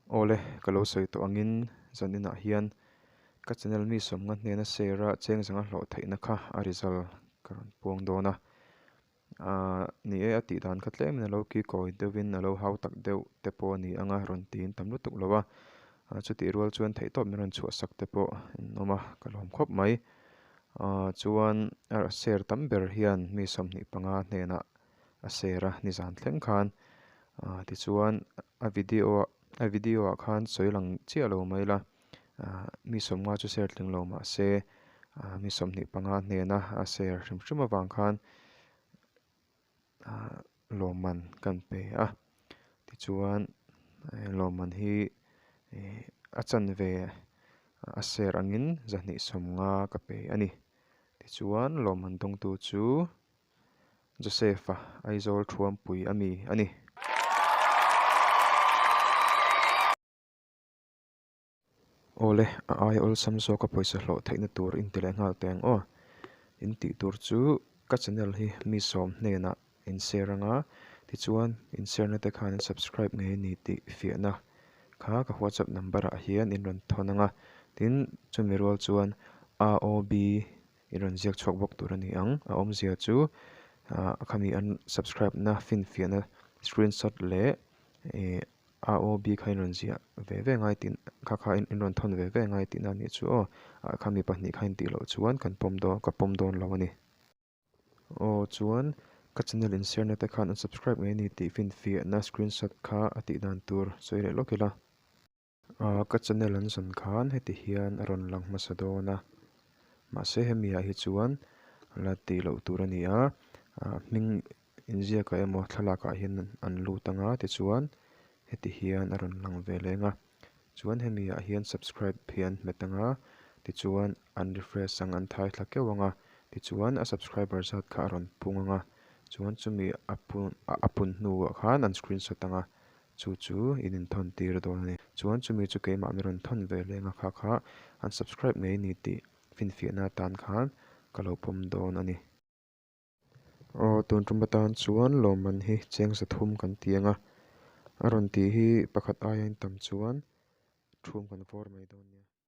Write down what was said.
Awle, ka lo sawi tawh angin zaninah hian ka channel mi sawmnga hnena share a cheng zanga hlawh theihna kha a result ka rawn puang dawn a. Aaa ni e a tih dan kha tlemin a lo kikawi deuhin a lo hau tak deuh te pawh a ni ang a rawn tiin tam lutuk lo a. Chutih rual chuan theihtawp min rawn chhuahsak te pawh an awm a, ka lawm khawp mai. Aaa chuan a share tam ber hian mi 25 hnenah a share a nizan thleng khan. Aaa tichuan a video a video ah khan sawi lang chiah lo mai la. Aaa mi 50 chu share tling lo mah se aaa mi 25 hnena a share hrim hrim avang khan aaa lawmman kan pe a. Tichuan lawmman hi ih a chanve a share angin 250 ka pe a ni. Tichuan lawmman dawngtu chu Joseph-a Aizawl Thuampui a mi a ni. Awle, a aia awlsam zawka pawisa hlawh theihna tur in ti leh nghal teh ang aw. In tih tur chu ka channel hi mi sawm hnenah in share anga, tichuan in share na te khan in subscribe ngei a ni tih fiahna kha ka whatsapp number ah hian in rawn thawn anga, tin chumi rual chuan AOB in rawn ziak chhuak bawk tur a ni ang. A awmzia chu ah khami an subscribe na finfiahna screenshot leh ih AOB kha in rawn ziah ve ve ngai tih kha kha in rawn thawn ve ve ngai tihna a nih chu aw. Ah kha mi pahnih kha in tih loh chuan kan pawm dawn ka pawm dawn lo a ni. Aw chuan ka channel in share na te khan an subscribe ngei a ni tih finfiahna screenshot kha a tih dan tur sawi leh lawk ila. Ah ka channel an zawn khan heti hian a rawn lang hmasa dawn a mahse hemi ah hi chuan la tih loh tur a ni a ah hming inziak ah emaw thlalak ah hian an lut anga tichuan heti hian a rawn lang ve leng a chuan hemi ah hian subscribe hi an hmet anga tichuan an refresh ang an thai thla keuh anga tichuan a subscriber zat kha a rawn pung anga chuan chumi a pun a pun hnuah khan an screenshot anga Chu chu in inthawn tir dawn a ni. Chuan chumi chu keimah mi rawn thawn ve leng a kha kha an subscribe ngei ni tih finfiahna atan khan ka lo pawm dawn a ni. Aw tun tum atan chuan lawmman hi cheng 300 kan ti ang a, a rawn tih hi pakhat aia in tam chuan thum kan vawr mai dawn nia.